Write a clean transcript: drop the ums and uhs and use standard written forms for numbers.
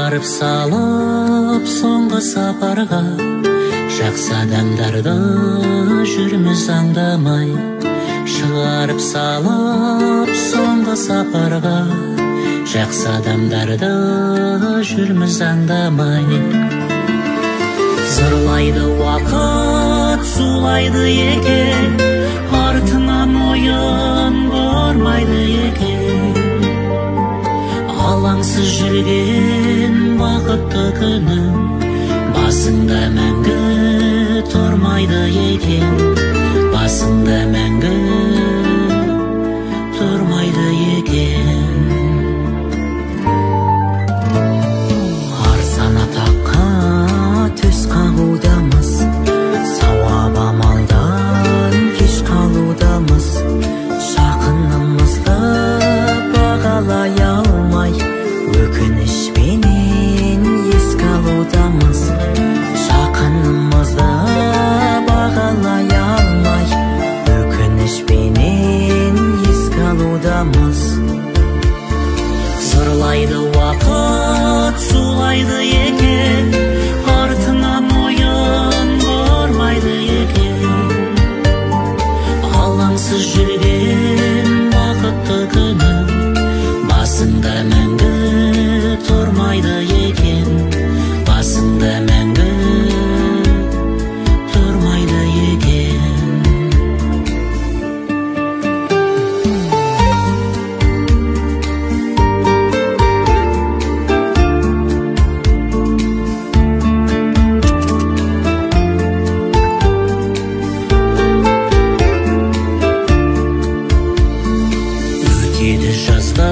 Шығарып салып соңғы сапарға, жақсы адамдарды жүрміз аңдамай. Шығарып салып соңғы сапарға, жақсы адамдарды жүрміз аңдамай. Зырлайды уақыт, зулайды екен, артына мойын бұрмайды екен. Алаңсыз жүрген бақытты күнім басыңда мәңгі тұрмайды екен, басыңда мәңгі тұрмайды екен. Арзан атаққа төс қағудамыз, сауап амалдан кеш қалудамыз. Жақынымызды бағалай алмай, өкінішпенен еске алудамыз. Жақынымызды бағалай алмай, өкінішпенен еске алудамыз. Зырлайды уақыт, зулайды екен, артына мойын бұрмайды екен. Алаңсыз жүрген бақытты күнім басыңда мәңгі тұрмайды екен, басыңда мәңгі тұрмайды екен. Өтеді жазда